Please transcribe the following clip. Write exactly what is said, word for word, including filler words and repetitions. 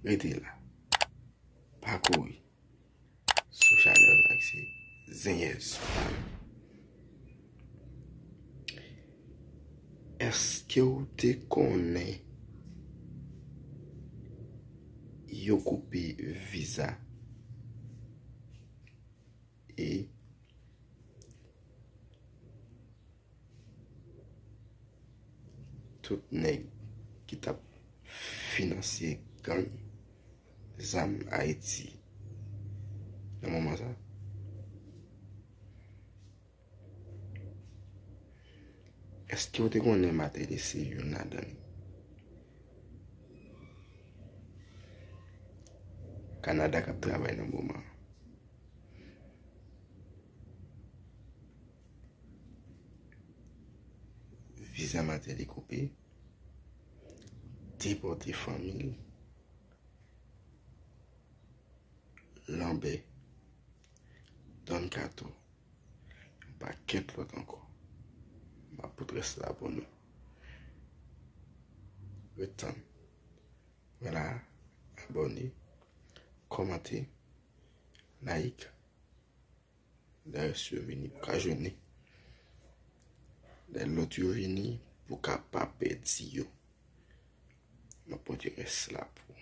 Rete la. Pa kouri. Sou chanèl la, se Zenyèz pa nou. Èske w te konnen yo koupe viza e tout nèg ki t ap finanse gang zam Ayiti nan moman sa? Èske w te konnen Martelly se youn ladan yo? Kanada k ap travay nan moman. Viza Martelly koupe, depòte fanmi l, Lanbè, Don Kato, yon pakèt lòt ankò. M ap pote rès la pou nou. Ret tann. Vwala, abòne, kòmante, like. Lè rès yo vini, pou ka jwenn li. Lè lòt yo vini, pou ka pa pèdi yo. M ap pote rès la pou